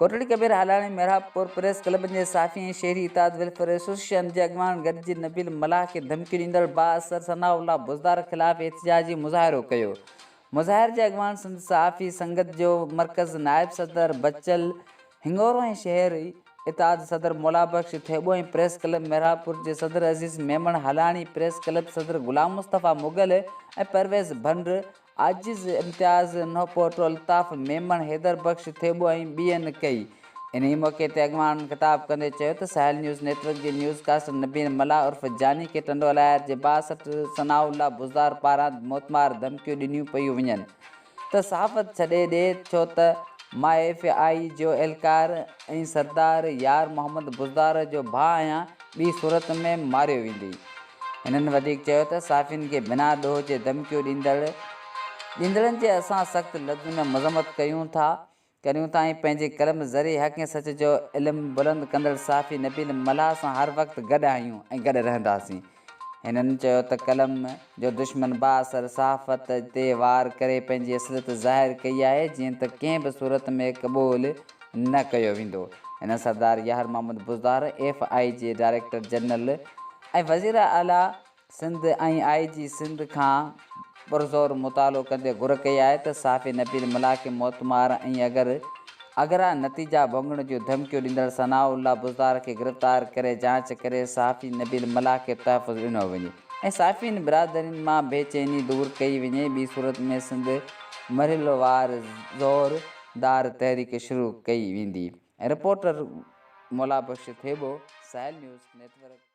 ڪوٽڙي ڪبير Halani Mehrabpur press ڪلبن جي صحافي ۽ شهري اتحاد ويلفيئر ايسوسيئيشن جي اڳواڻن گڏجي نبيل ملاح کي ڌمڪيون ڏيندڙ بااثر ثناء الله بوزدار خلاف احتجاجي مظاهرو ڪيو. مظاهري جي اڳواڻ سنڌ صحافي سنگت جو مرڪز نائب صدر بچل هنڱورو ۽ شهري اتحاد صدر مولابخش ٿيٻو ۽ پريس ڪلب محرابپور جي صدر عزيز ميمڻ هالاڻي، پريس ڪلب صدر غلام مصطفيٰ مغل ۽ پرويز ڀنڊ، عاجز امتياز نوپوٽو، الطاف ميمڻ، حيدر بخش ٿيٻو ۽ ٻين ڪئي. انهي موقعي تي اڳواڻن خطاب ڪندي چيو ته ساحل نيوز نيٽ ورڪ جي نيوز ڪاسٽر نبين ملاح عرف جاني کي ٽنڊو الهيار جي بااثر ثناء الله بوزدار پاران موتمار ڌمڪيون ڏنيون پيون وڃن ته صحافت ڇڏي ڏي ڇو ته مان ايف I جو اهلڪار ۽ سردار يار محمد بوزدار جو ڀاء آهيان ٻي صورت ۾ ماريو ويندي. هنن وڌيڪ چيو ته صحافين کي بنا ڏوهه جي ڌمڪيون ڏيندڙ ڏيندڙن جي اسان سخت لفظن ۾ مذمت ڪيون ٿا ڪريون ٿا ۽ پنهنجي قلم ذريعي حق ۽ سچ جو علم بلند ڪندڙ صحافي نبيل ملاح سان هر وقت گڏ آهيون ۽ گڏ رهنداسين. هنن چيو ته قلم جو دشمن بااثر صحافت تي وار ڪري پنهنجي اصليت ظاهر ڪئي آهي جيئن ته ڪنهن به صورت ۾ قبول نه ڪيو ويندو. هن سردار يار محمد بوزدار، ايف I جي ڊائريڪٽر جنرل ۽ وزير اعليٰ سنڌ ۽ آء جي سنڌ کان پرزور مطالعو ڪندي گهر ڪئي آهي ته صحافي نبيل ملاح کي موتمار ۽ اگر اگرا نتيجا ڀوڳڻ جون ڌمڪيون ڏيندڙ ثناء الله بوزدار کي گرفتار ڪري جاچ ڪري صحافي نبيل ملاح کي تحفظ ڏنو وڃي ۽ صحافين برادرين مان بي چيني دور ڪئي وڃي ٻي صورت ۾ سنڌ مرحلوار زور دار تحريڪ شروع ڪئي ويندي. Reporter Maula Bakhsh Thebo, Sahil news network.